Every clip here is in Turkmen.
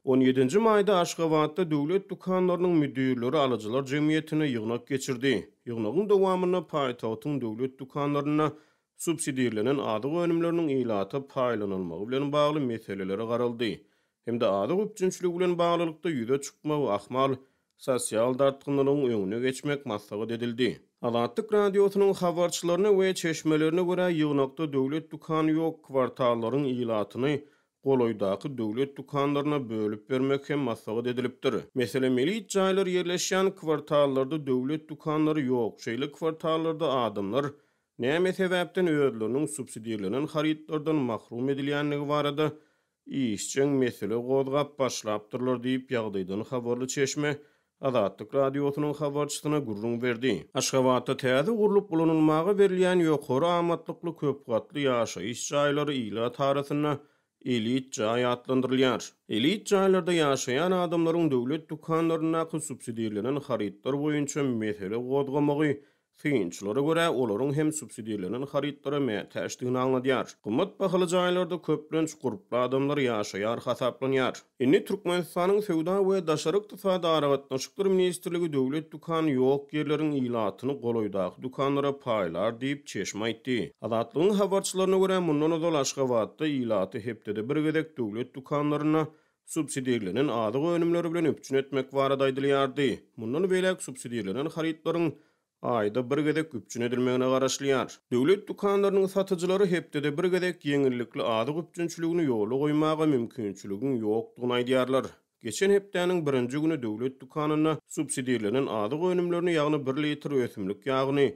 On ýedinji maýda Aşgabatda döwlet dükanlarynyň müdirleri alyjylar jemgyýetinde ýygnak geçirdi. Ýygnagyň dowamynda paýtagtyň döwlet dükanlarynda subsidirlenen azyk önümleriniň ilata paýlanylmagy bilen bagly meselelere garaldy hem-de azyk üpjünçiligi bilen baglylykda ýüze çykmagy ahmal sosial dartgynlylygyň öňüne geçmek maslahat edildi. Azatlyk Radiosynyň habarçylaryna we çeşmelerine görä, ýygnakda döwlet dükany ýok kwartallaryň ilatyny golaýdaky döwlet dükanlaryna bölüp bermek hem maslahat edilipdir. Meselem, elit jaýlar ýerleşýän kwartallarda döwlet dükanlary ýok, şeýle kwartallarda adamlar näme sebäpden özleriniň subsidirlenen harytlardan mahrum edilýändigi barada işjeň mesele gozgap başlapdyrlar diýip, ýagdaýdan habarly çeşme Azatlyk Radiosynyň habarçysyna gürrüň berdi. Aşgabatda täze gurlup ulanylmaga berilýän ýokary amatlykly köp gatly ýaşaýyş jaýlary ilat arasynda elit jaý atlandyrylýar. Elit jaýlarda ýaşaýan adamlaryň döwlet dükanlaryndaky subsidirlenen harytlar boýunça mesele gozgamagy Synçylara görä, olaryň hem subsidirlenen harytlara mätäçdigini aňladýar. Gymmat bahaly jaýlarda köplenç gurply adamlar ýaşaýar hasaplanýar. Indi Türkmenistanyň Söwda we daşary ykdysady aragatnaşyklar ministrligi döwlet dükany ýok ýerleriň ilatyny golaýdaky dükanlara paýlar diýip, çeşme aýtdy. Azatlygyň habarçylaryna görä, mundan ozal Aşgabatda ilaty hepdede bir gezek döwlet dükanlarynda subsidirlenen azyk önümleri bilen üpjün etmek barada aýdylýardy. Mundan beýläk subsidirlenen harytlaryň aýda bir gezek üpjün edilmegine garaşylýar. Döwlet dükanlarynyň satyjylary hepdede bir gezek ýeňillikli azyk üpjünçiligini ýola goýmaga mümkinçiligiň ýokdugyny aýdýarlar. Geçen hepdäniň birinji güni döwlet dükanynda subsidirlenen azyk önümlerini, ýagny bir litr ösümlik ýagyny,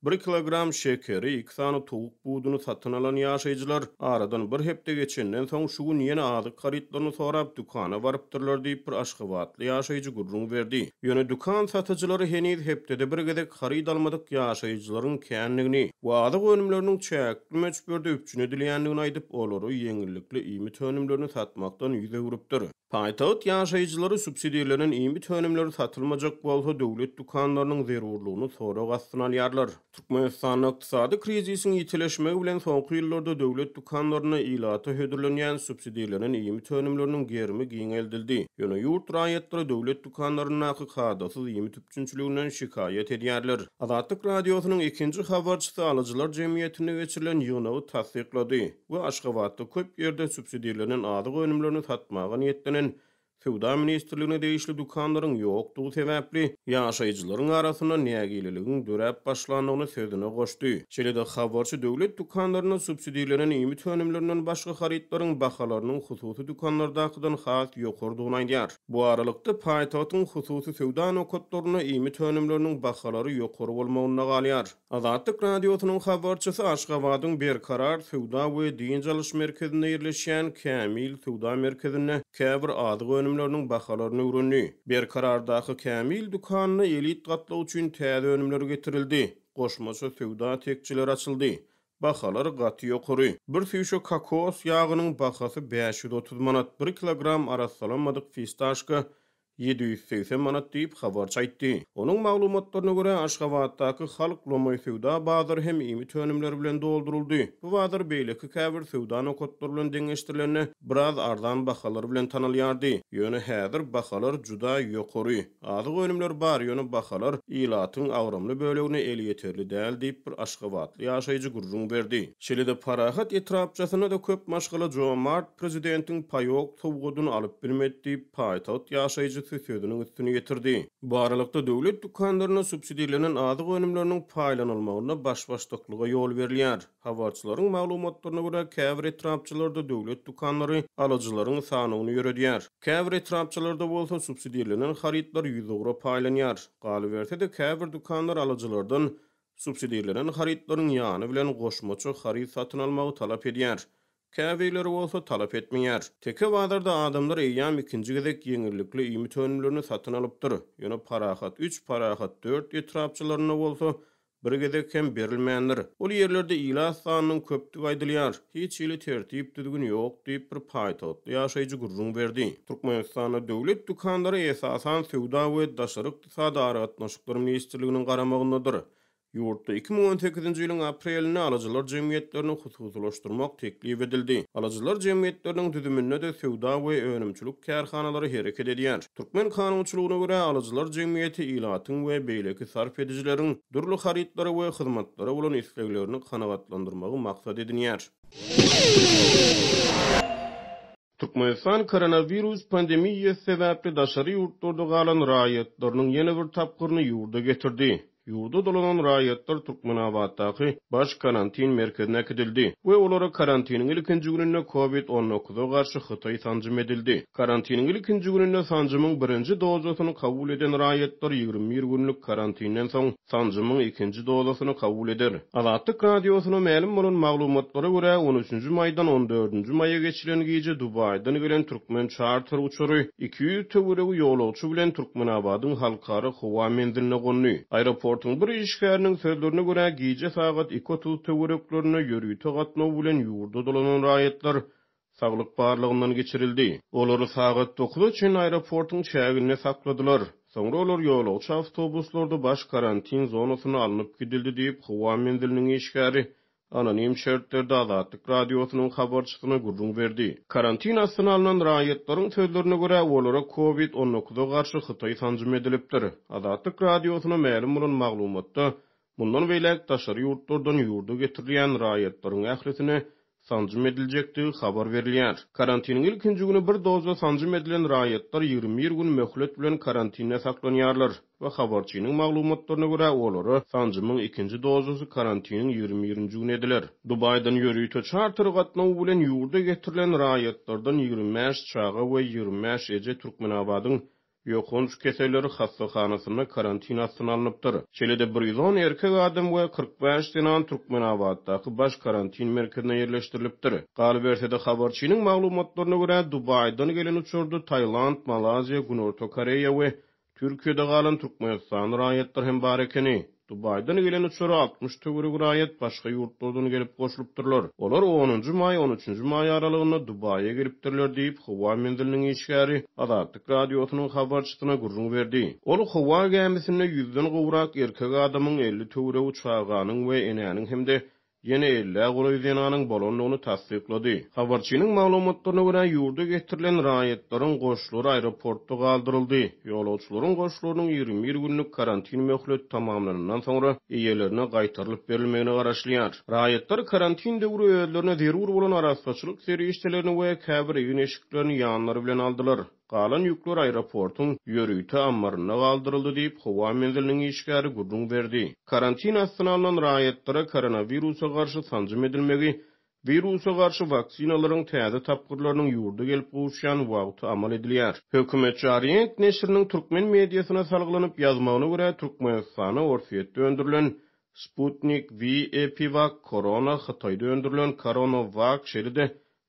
Bir kilogram şekeri, iki sany towuk buduny satyn alan ýaşaýjylar aradan bir hepde geçenden soň şu gün ýene azyk harytlaryny sorap dükana barypdyrlar diýip bir aşgabatly ýaşaýjy gürrüň berdi. Ýöne dükan satyjylary heniz hepdede bir gezek haryt almadyk ýaşaýjylaryň kändigini we azyk önümleriniň çäkli möçberde üpjün edilýändigini aýdyp, olara ýeňillikli iýmit önümlerini satmakdan ýüz öwrüpdir. Paýtagt ýaşaýjylary subsidirlenen iýmit önümleri satylmajak bolsa, döwlet dükanlarynyň zerurlygyny sorag astyna alýarlar. Türkmenistanda ykdysady krizisiň ýitileşmegi bilen soňky ýyllarda döwlet dükanlarynda ilata hödürlenýän subsidirlenen iýmit önümleriniň gerimi giňeldildi. Ýöne ýurt raýatlary döwlet dükanlaryndaky kadasyz iýmit üpjünçiliginden şikaýat edýärler. Azatlyk Radiosynyň ikinji habarçysy alyjylar jemgyýetinde geçirilen ýygnagy tassyklady. We Aşgabatda köp ýerde subsidirlenen azyk önümlerini satmaga niýetlenen Söwda ministrligine degişli dükanlaryň ýokdugy sebäpli, ýaşaýjylaryň arasynda nägileligiň döräp başlandygyny sözüne goşdy. Şeýle-de habarçy döwlet dükanlarynda subsidirlenen iýmit önümlerinden başga harytlaryň bahalarynyň hususy dükanlardakydan has ýokarydygyny aýdýar. Bu aralykda, paýtagtyň hususy söwda nokatlarynda iýmit önümleriniň bahalary ýokary bolmagynda galýar. Azatlyk Radiosynyň habarçysy Aşgabadyň Berkarar söwda we dynç alyş merkezinde ýerleşýän Kämil söwda merkezinde käbir azyk önümleriniň bahalaryny öwrendi. Berkarardaky Kämil dükanynda elit gatlak üçin täze önümler getirildi, goşmaça söwda tekjeleri açyldy. Bahalar gaty ýokary. Bir süýşe kokos ýagynyň bahasy 530 manat, bir kilogram arassalanmadyk fistaşka 780 manat diýip, habarçy aýtdy. Onuň maglumatlaryna görä, Aşgabatdaky Halk lomaý söwda bazary hem iýmit önümleri bilen dolduryldy. Bu bazar beýleki käbir söwda nokatlary bilen deňeşdirilende, biraz arzan bahalar bilen tanalýardy. Ýöne häzir bahalar juda ýokary. Azyk önümleri bar, ýöne bahalar ilatyň agramly bölegine elýeterli däl diýip, bir aşgabatly ýaşaýjy gürrüň berdi. Şeýle-de Parahat etrapçasynda-da köp maşgala jomart prezidentiň paýok sowgadyny alyp bilmedi diýip, paýtagt ýaşaýjysy sözüniň üstüni ýetirdi. Bu aralykda, döwlet dükanlarynda subsidirlenen azyk önümleriniň paýlanylmagynda baş-başdaklyga ýol berilýär. Habarçylaryň maglumatlaryna görä, käbir etrapçalarda döwlet dükanlary alyjylaryň sanawyny ýöredýär. Käbir etrapçalarda bolsa subsidirlenen harytlar ýüzugra paýlanýar. Galyberse-de, käbir dükanlar alyjylardan subsidirlenen harytlaryň ýany bilen goşmaça haryt satyn almagy talap edýär. Käbirleri bolsa talap etmeýär. Teke bazarda adamlar eýýäm ikinji gezek ýeňillikli iýmit önümlerini satyn alypdyr. Ýöne Parahat üç, Parahat dört etrapçalarynda bolsa bir gezek hem berilmändir. Ol ýerlerde ilat sanynyň köpdügi aýdylýar. Hiç hili tertip-düzgün ýok diýip, bir paýtagtly ýaşaýjy gürrüň berdi. Türkmenistanda döwlet dükanlary esasan Söwda we daşary ykdysady aragatnaşyklar ministrliginiň garamagyndadyr. Ýurtda 2018-nji ýylyň aprelinde alyjylar jemgyýetlerini hususylaşdyrmak teklip edildi. Alyjylar jemgyýetleriniň düzüminde-de söwda we önümçilik kärhanalary hereket edýär. Türkmen kanunçylygyna görä, alyjylar jemgyýeti ilatyň we beýleki sarp edijileriň dürli harytlara we hyzmatlara bolan isleglerini kanagatlandyrmagy maksat edinýär. Türkmenistan koronawirus pandemiýasy sebäpli daşary ýurtlarda galan raýatlarynyň ýene bir tapgyryny ýurda getirdi. Ýurda dolanan raýatlar Türkmenabatdaky Baş karantin merkezine äkidildi we olara karantiniň ilkinji gününde Covid on dokuza garşy hytaý sanjym edildi. Karantiniň ilkinji gününde sanjymyň birinji dozasyny kabul eden raýatlar 21 günlük karantinden soň sanjymyň ikinji dozasyny kabul eder. Azatlyk Radiosyna mälim bolan maglumatlara görä, on üçünji maýdan on dördünji maýa geçilen gije Dubaýdan gelen türkmen çarter uçary 200 töweregi ýolagçy bilen Türkmenabadyň halkara howa menziline gondy. Aeroportuň bir işgäriniň sözlerine görä, gije sagat iki otuz töwereklerinde ýörite gatnaw bilen ýurda dolanan raýatlar saglyk barlagyndan geçirildi. Olary sagat dokuza çenli aeroportuň çäginde sakladylar. Soňra olar ýolagçy awtobuslarda baş karantin zonasyna alnyp gidildi diýip, howa menziliniň işgäri anonim şertlerde Azatlyk Radiosynyň habarçysyna gürrüň berdi. Karantin astyna alnan raýatlaryň sözlerine görä, olara Covid on dokuza garşy hytaý sanjym edilipdir. Azatlyk Radiosyna mälim bolan maglumatda, Mundan beýläk daşary ýurtlardan ýurda getirilýän raýatlaryň ählisine sanjym ediljekdigi habar berilýär. Karantiniň ilkinji güni bir doza sanjym edilen raýatlar 21 gün möhlet bilen karantinde saklanýarlar we habarçynyň maglumatlaryna görä, olara sanjymyň ikinji dozasy karantiniň ýigrimi birinji güni ediler. Dubaýdan ýörite çarter gatnawy bilen ýurda getirilen raýatlardan 25 çaga we 25 eje Türkmenabadyň Ýokanç keselleri hassahanasynda karantin astyna alnypdyr. Şeýle-de 110 erkek adam we 45 zenan Türkmenabatdaky baş karantin merkezine ýerleşdirilipdir. Galyberse-de, habarçynyň maglumatlaryna görä, Dubaýdan gelen uçarda Tailand, Malaýziýa, Günorta Koreýa we Türkiýede galan türkmenistanly raýatlar hem bar ekeni. Dubaýdan gelen uçara 60 töweregi raýat başga ýurtlardan gelip goşulypdyrlar. Olar onunjy maý, on üçünji maý aralygynda Dubaýa gelipdirler diýip, howa menziliniň işgäri Azatlyk Radiosynyň habarçysyna gürrüň berdi. Ol howa gämisinde ýüzden gowrak erkek adamyň, 50 töweregi çaganyň we enäniň hem-de ýene ellä golaý zenanyň bolandygyny tassyklady. Habarçynyň maglumatlaryna görä, ýurda getirilen raýatlaryň goşlary aeroportda galdyryldy. Ýolagçylaryň goşlarynyň 21 günlük karantin möhleti tamamlanandan soňra eýelerine gaýtarylyp berilmegine garaşylýar. Raýatlar karantin döwri özlerine zerur bolan arassaçylyk serişdelerini we käbir egin-eşiklerini ýanlary bilen aldylar. Galan ýükler aeroportuň ýörite ammarynda galdyryldy diýip, howa menziliniň işgäri gürrüň berdi. Karantin astyna alnan raýatlara koronawirusa garşy sanjym edilmegi wirusa garşy waksinalaryň täze tapgyrlarynyň ýurda gelip gowuşýan wagty amal edilýär. Hökümetçi Orient neşiriniň türkmen mediasyna salgylanyp ýazmagyna görä, Türkmenistana Orsýetde öndürilen Sputnik V, EpiVak, Korona, Hytaýda öndürilen CoronoVac, şeýle-de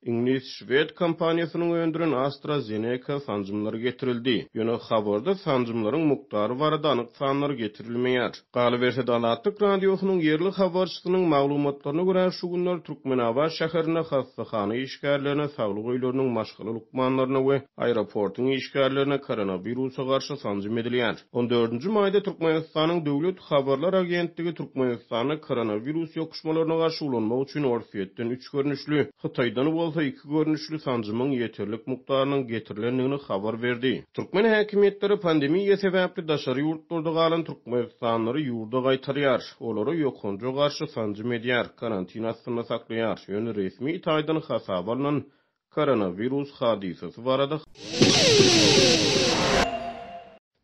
Iňlis-şwed kompaniýasynyň öndüren AstraZeneca sanjymlary getirildi. Ýöne habarda sanjymlaryň mukdary barada anyk sanlar getirilmeýär. Galyberse-de, Azatlyk Radiosynyň ýerli habarçysynyň maglumatlaryna görä, şu günler Türkmenabat şäherinde hassahana işgärlerine, saglyk öýleriniň maşgala lukmanlaryna we aeroportuň işgärlerine koronawirusa garşy sanjym edilýär. On dördünji maýda Türkmenistanyň Döwlet habarlar agentligi Türkmenistanda koronawirus ýokuşmalaryna garşy ulanmak üçin Orsýetden üç görnüşli, Hytaýdan bolsa iki görnüşli sanjymyň ýeterlik mukdarynyň getirilendigini habar berdi. Türkmen häkimiýetleri pandemiýa sebäpli daşary ýurtlarda galan türkmenistanlylary ýurda gaýtarýar, olara ýokanja garşy sanjym edýär, karantin astynda saklaýar, ýöne resmi taýdan hasaba alnan koronawirus hadysasy barada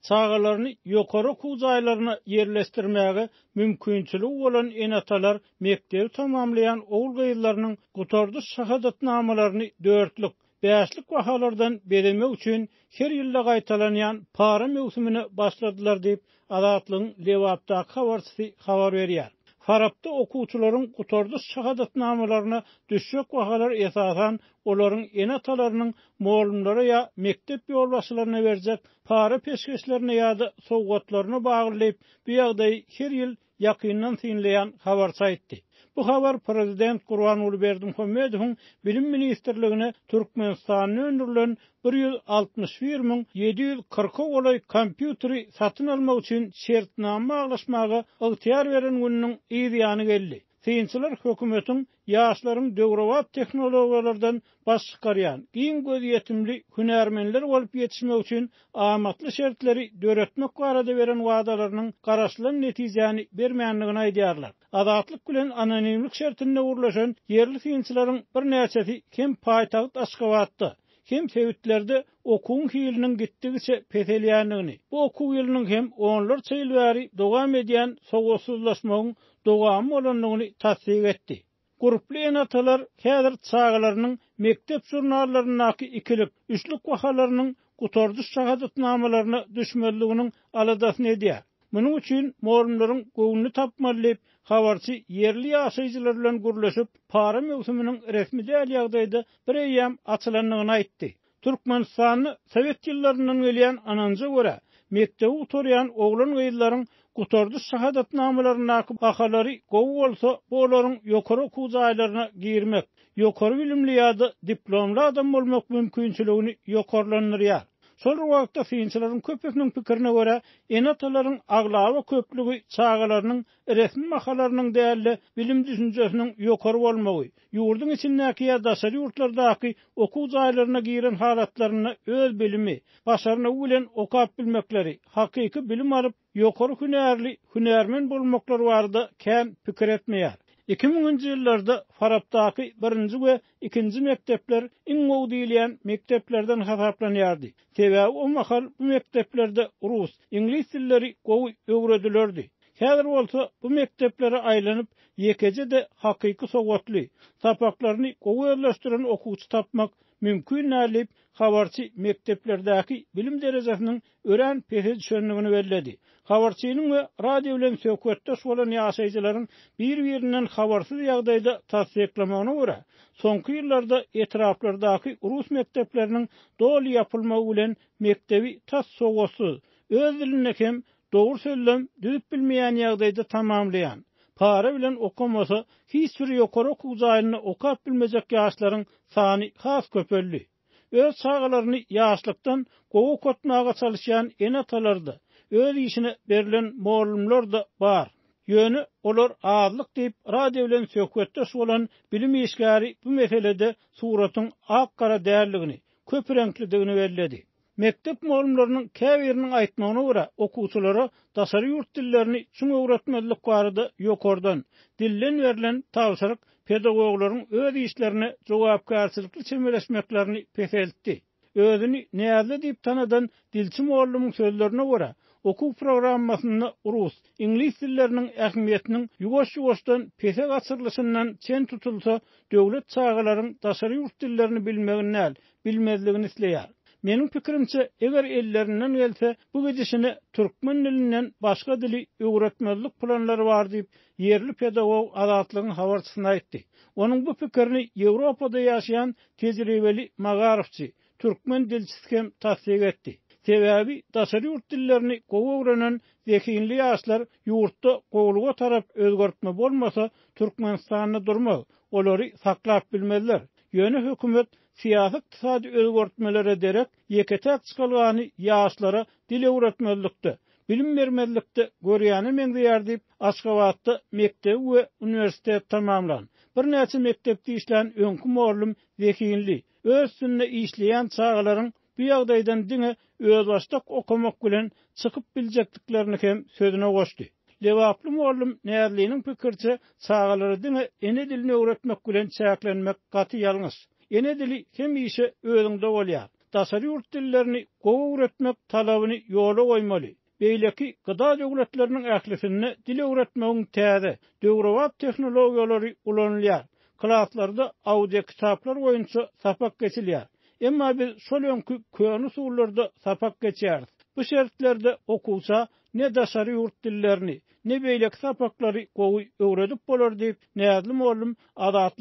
Çagalaryny ýokary okuw jaýlaryna ýerleşdirmäge mümkinçiligi bolan ene-atalar mekdebi tamamlaýan ogul-gyzlarynyň gutardyş şahadatnamalaryny dörtlük, bäşlik bahalardan bezemek üçin her ýylda gaýtalanýan para möwsümine başladylar diýip, Azatlygyň Lebapdaky habarçysy habar berýär. Farapda okuwçylaryň gutardyş şahadatnamalaryna düşjek bahalar esasan olaryň ene-atalarynyň mugallymlara ýa mekdep ýolbaşçylaryna berjek para-peşgeşlerine ýa-da sowgatlaryna bagly diýip, bu ýagdaýy her ýyl ýakyndan synlaýan habarçy aýtdy. Bu habar prezident Gurbanguly Berdimuhamedowyň Bilim ministrligine Türkmenistanda öndürilen 161 740-a golaý kompýuteri satyn almak üçin şertnama baglaşmaga ygtyýar beren gününiň yz ýany geldi. Synçylar hökümetiň ýaşlaryň döwrebap tehnologiýalardan baş çykarýan, giň gözýetimli hünärmenler bolup ýetişmegi üçin amatly şertleri döretmek barada beren wadalarynyň garaşylan netijäni bermändigini aýdýarlar. Azatlyk bilen anonimlik şertinde gürleşen ýerli synçylaryň birnäçesi hem paýtagt Aşgabatda, hem sebitlerde okuwyň hiliniň gitdigiçe peselýändigini, bu okuw ýylynyň hem onlarça ýyl bäri dowam edýän sowatsyzlaşmagyň dowamy bolandygyny tassyk etdi. Gurply ene-atalar häzir çagalarynyň mekdep žurnallaryndaky ikilik, üçlük bahalarynyň gutardyş şahadatnamalaryna düşmezliginiň aladasyny edýär. Munuň üçin mugallymlaryň göwnüni tapmaly diýip, habarçy ýerli ýaşaýjylar bilen gürleşip, para möwsüminiň resmi däl ýagdaýda bir eýýäm açylandygyny aýtdy. Türkmenistanda sowet ýyllaryndan gelýän ynanja görä, mekdebi gutarýan oglan-gyzlaryň gutardyş şahadatnamalaryndaky bahalary gowy bolsa, bu olaryň ýokary okuw jaýlaryna girmek, ýokary bilimli ýa-da diplomly adam bolmak mümkinçiligini ýokarlandyrýar. Şol bir wagtda, synçylaryň köpüsiniň pikirine görä, ene-atalaryň aglaba köplügi çagalarynyň resmi bahalarynyň däl-de, bilim-düşünjesiniň ýokary bolmagy, ýurduň içindäki ýa daşary ýurtlardaky okuw jaýlaryna giren halatlarynda öz bilimi, başarnygy bilen okap bilmekleri, hakyky bilim alyp, ýokary hünärli hünärmen bolmaklary barada kän pikir etmeýär. Iki müňünji ýyllarda Farapdaky birinji we ikinji mekdepler iň gowy diýilýän mekdeplerden hasaplanýardy. Sebäbi o mahal bu mekdeplerde rus, iňlis dilleri gowy öwredilerdi. Häzir bolsa bu mekdeplere aýlanyp, ýekeje-de hakyky sowatly, sapaklaryny gowy özleşdiren okuwçy tapmak mümkin däl diýip, habarçy mekdeplerdäki bilim derejesiniň örän pese düşendigini belledi. Habarçynyň we radio bilen söhbetdeş bolan ýaşaýjylaryň bir-birinden habarsyz ýagdaýda tassyklamagyna görä, soňky ýyllarda etraplardaky rus mekdepleriniň doly ýapylmagy bilen mekdebi tas sowatsyz, öz dilinde hem dogry sözlem düzüp bilmeýän ýagdaýda tamamlaýan, para bilen okamasa hiç bir ýokary okuw jaýynda okap bilmejek ýaşlaryň sany has köpeldi. Öz çagalaryny ýaşlykdan gowy okatmaga çalyşýan ene-atalar-da, öz işine berlen mugallymlar-da bar. Ýöne olar azlyk diýip, radio bilen söhbetdeş bolan bilim işgäri bu meselede suratyň ak-gara däldigini, köp reňklidigini belledi. Mekdep mugallymlarynyň käbiriniň aýtmagyna görä, okuwçylara daşary ýurt dillerini çuň öwretmezlik barada ýokardan, dilden berlen tabşyryk pedagoglaryň öz işlerine jogapkärçilikli çemeleşmeklerini peseltdi. Özüni Näzli diýip tanadan dilçi mugallymyň sözlerine görä, okuw programmasynda rus, iňlis dilleriniň ähmiýetiniň ýuwaş-ýuwaşdan pese gaçyrylyşyndan çen tutulsa, döwlet çagalaryň daşary ýurt dillerini bilmegini däl, bilmezligini isleýär. Meniň pikirimçe, eger ellerinden gelse, bu gidişine türkmen dilinden başga dili öwretmezlik planlary bar diýip, ýerli pedagog Azatlygyň habarçysyna aýtdy. Onuň bu pikirini Ýewropada ýaşaýan tejribeli magaryfçy, türkmen dilçisi hem tassyk etdi. Sebäbi daşary ýurt dillerini gowy öwrenen zehinli ýaşlar ýurtda gowulyga tarap özgertme bolmasa, Türkmenistanda durmaz, olary saklap bilmezler. Ýöne hökümet syýasy-ykdysady özgertmelere derek ýeke-täk çykalgany ýaşlara dil öwretmezlikde, bilim bermezlikde görýäne meňzeýär diýip, Aşgabatda mekdebi we uniwersitet tamamlan, birnäçe mekdepde işlän öňki mugallym zehinli, öz üstünde işleýän çagalaryň bu ýagdaýdan diňe özbaşdak okamak bilen çykyp biljekdiklerini hem sözüne goşdy. Lebaply mugallym Näzliniň pikiriçe, çagalara diňe ene dilini öwretmek bilen çäklenmek gaty ýalňyş. Ene dili hemişe özüňde bolýar. Daşary ýurt dillerini gowy öwretmek talabyny ýola goýmaly. Beýleki gda döwletleriniň ählisinde dil öwretmegiň täze, döwrebap tehnologiýalary ulanylýar. Klaslarda audiokitaplar boýunça sapak geçilýär. Emma biz şol öňki köne usullarda sapak geçýäris. Bu şertlerde okuwça ne daşary ýurt dillerini, ne beýleki sapaklary gowy öwredip bolar diýip, Näzli mugallym Azatlyga.